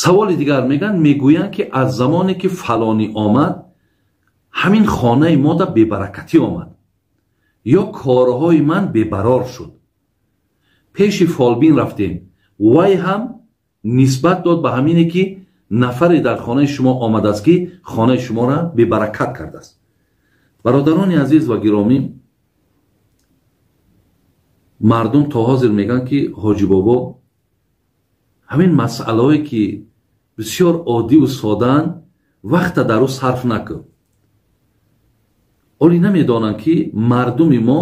Саволи дигар мегӯянд, мегӯянд ки аз замоне ки фалонӣ омад, ҳамин хонаи мода бебаракатӣ омад ё корҳои ман бебарор шуд. Пеши фолбин рафтем, вай ҳам нисбат дод ба ҳамине ки нафаре дар хонаи шумо омадааст ки хонаи шуморо бебаракат кардааст. Бародарони азиз ва гиромӣ, мардум то ҳозир мегӯянд ки ҳоҷи бобо ҳамин масъалаҳое ки бисёр оддиву содаанд, вақта дар ӯ сарф накун. Оли намедонанд ки мардуми мо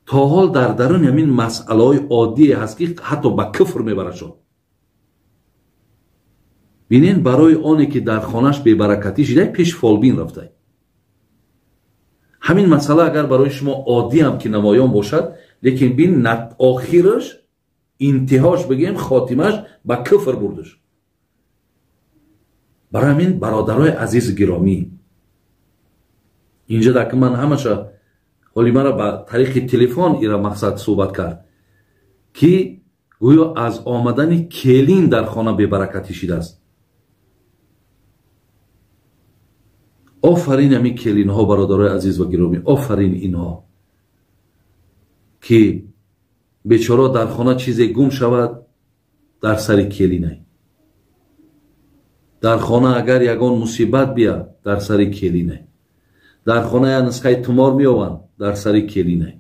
то ҳол дар даруни ҳамин масъалаҳои оддие ҳаст ки ҳатто ба куфр мебарашон. Бинен, барои оне ки дар хонаш бебаракатӣ шидай, пеш фолбин рафтай. Ҳамин масъала агар барои шумо оддиам ки намоён бошад, лекин бин охираш, интиҳош бигем, хотимаш ба куфр бурдаш. Барои ҳамин бародарои азизу гиромӣ, инҷа дар ки ман ҳамаша ҳоли мара ба тариқи телефон ира мақсад суҳбат кард ки гӯё аз омадани келин дар хона бебаракатӣ шидааст. Офарин ҳамин келинҳо, бародарои азиз ва гиромӣ, офарин инҳо ки бечора дар хона чизе гум шавад, дар сари келинай. Дар хона агар ягон мусибат бия, дар сари келинай. Дар хона як нусхаи тумор меованд, дар сари келинай.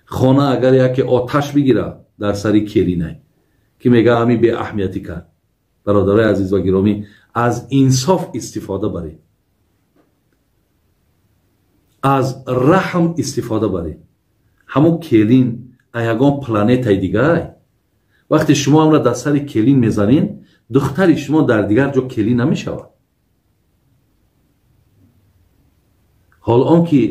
Хона агар яке оташ бигира, дар сари келинай, ки мега ҳамин беаҳамиятӣ кард. Бародарои азиз ва гиромӣ, аз инсоф истифода баред, аз раҳм истифода баред. Ҳамон келин ягон планетаи дигар. Вақте шумо ҳамра дар сари келин мезанед, духтари шумо дар дигар ҷо келин намешавад. Ҳол он ки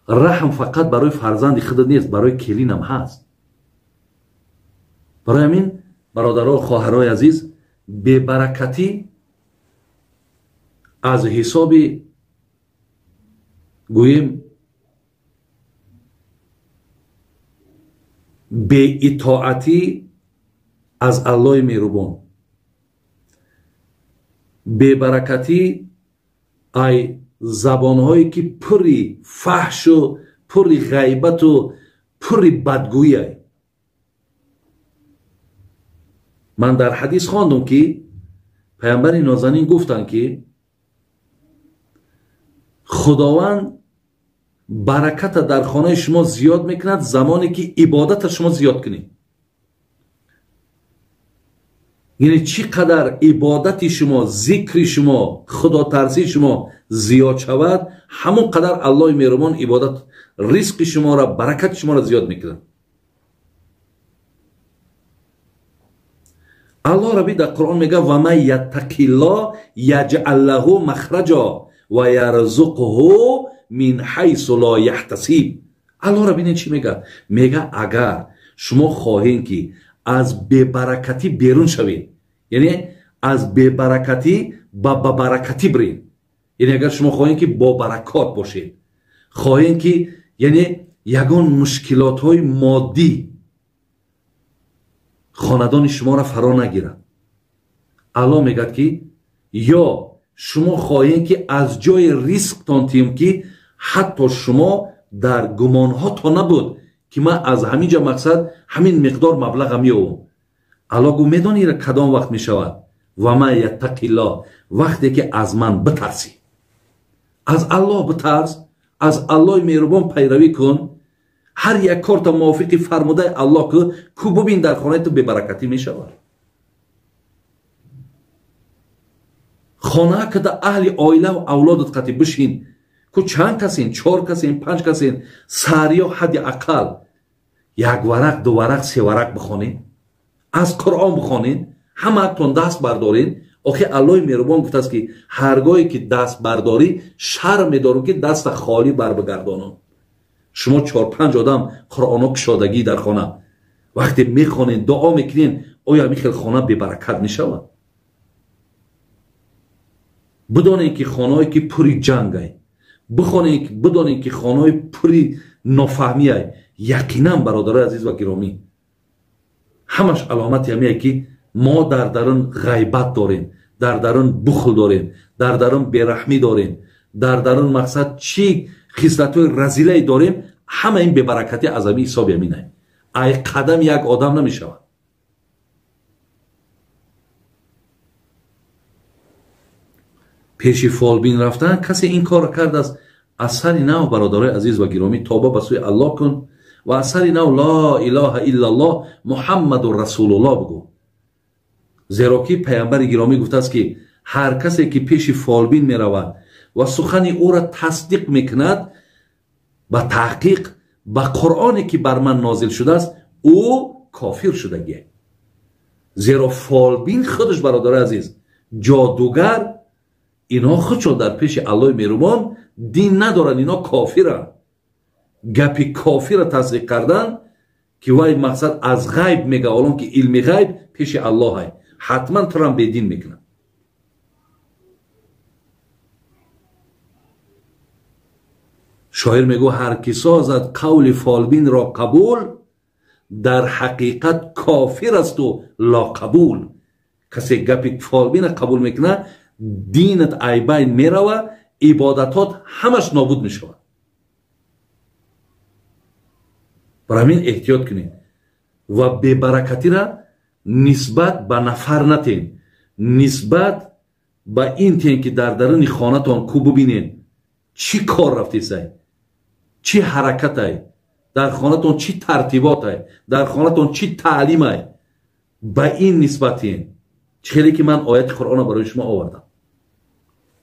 раҳм фақат барои фарзанди худат нест, барои келинам ҳаст. Барои ҳамин бародаро, хоҳарои азиз, бебаракатӣ аз ҳисоби гӯем беитоатӣ аз Аллоҳи меҳрубон, бебаракатӣ ай забонҳое ки пури фаҳшу пури ғайбату пури бадгӯӣ. Ман дар ҳадис хондум ки паямбари нозанин гуфтанд ки Худованд бараката дар хонаи шумо зиёд мекунад замоне ки ибодата шумо зиёд кунед. Яъне чӣ қадар ибодати шумо, зикри шумо, худотарсии шумо зиёд шавад, ҳамон қадар Аллоҳи меҳрубон ибодат, ризқи шуморо, баракати шуморо зиёд мекунад. Аллоҳ Рабби дар Қуръон мегӯяд: ва ман яттақиллоҳ яҷъал лаҳу махраҷо ва ярзуқҳу мин ҳайсу ло яҳтасиб. Аллоҳ Рабби чӣ мегӯяд? Мегӯяд агар шумо хоҳед ки аз бебаракатӣ берун шавед, яъне аз бебаракатӣ ба баракатӣ биред, яъне агар шумо хоҳед ки бо баракот бошед, хоҳед ки яъне ягон мушкилотҳои моддӣ хонадони шуморо фаро нагирад, Аллоҳ мегӯяд ки ё шумо хоҳед ки аз ҷои ризқтон тием ки ҳатто шумо дар гумонҳото набуд ки ман аз ҳамин ҷо мақсад ҳамин миқдор маблаға меёвам. Аллоҳ гӯ медонӣ кадом вақт мешавад? Ва ман яттақиллоҳ, вақте ки аз ман битарсӣ. Аз Аллоҳ битарс, аз Аллоҳи меҳрубон пайравӣ кун, ҳар як корта мувофиқи фармудаи Аллоҳ кун, ку бубин дар хонаи ту бебаракатӣ мешавад. Хона када аҳли оилаву авлодат қати бишин, ку чанд касен, чор касен, панҷ касен, сариё ҳадди ақал як варақ, ду варақ, се варақ бихонед, аз Қуръон бихонед, ҳамаатон даст бардоред. Охи Аллоҳи меҳрубон гуфтааст ки ҳаргоҳе ки даст бардорӣ, шарм медорам ки даста холӣ барбигардонам. Шумо чор-панҷ одам Қуръоно кушодагӣ дар хона вақте мехонед, дуо мекунед, оё ҳамин хел хона бебаракат мешавад? Бидонед ки хонаҳое ки пури ҷангай, бидонед ки хонаҳои пури нофаҳмиай, яқинан бародарои азиз ва гиромӣ, Ҳамаш аломати ҳамие ки мо дар дарун ғайбат дорем, дар дарун бухл дорем, дар дарун бераҳмӣ дорем, дар дарун мақсад чӣ хислатҳои разилае дорем. Ҳама ин бебаракатӣ аз ҳамин ҳисоби ҳаминае. Ай қадам як одам намешавад. Пеши фолбин рафтан касе ин корро кардааст, аз сари нав бародарои азиз ва гиромӣ тавба ба сӯи Аллоҳ кун ва аз сари нав ло илоҳа иллаллоҳ муҳаммадун расулуллоҳ бигӯ. Зеро ки паямбари гиромӣ гуфтааст ки ҳар касе ки пеши фолбин меравад ва сухани ӯро тасдиқ мекунад, ба таҳқиқ ба Қуръоне ки бар ман нозил шудааст, ӯ кофир шудагие. Зеро фолбин худаш бародарои азиз ҷодугар, инҳо худшон дар пеши Аллоҳи меҳрубон дин надоранд, инҳо кофиранд. Гапи кофира тасдиқ кардан ки вай мақсад аз ғайб мега, ҳолон ки илми ғайб пеши Аллоҳ ай, ҳатман турам бедин мекунад. Шоир мегӯ ҳар ки созад қавли фолбинро қабул, дар ҳақиқат кофир асту лоқабул. Касе гапи фолбина қабул мекунад, динат айбайн мерава, ибодатот ҳамаш нобуд мешавад. Барои ҳамин эҳтиёт кунед ва бебаракатира нисбат ба нафар натен, нисбат ба ин тен ки дар даруни хонатон ку бубинед чӣ кор рафтесай, чӣ ҳаракатай, дар хонатон чӣ тартиботай, дар хонатон чӣ таълимай, ба ин нисбат тен. Чӣ хеле ки ман ояти Қуръонро барои шумо овардам.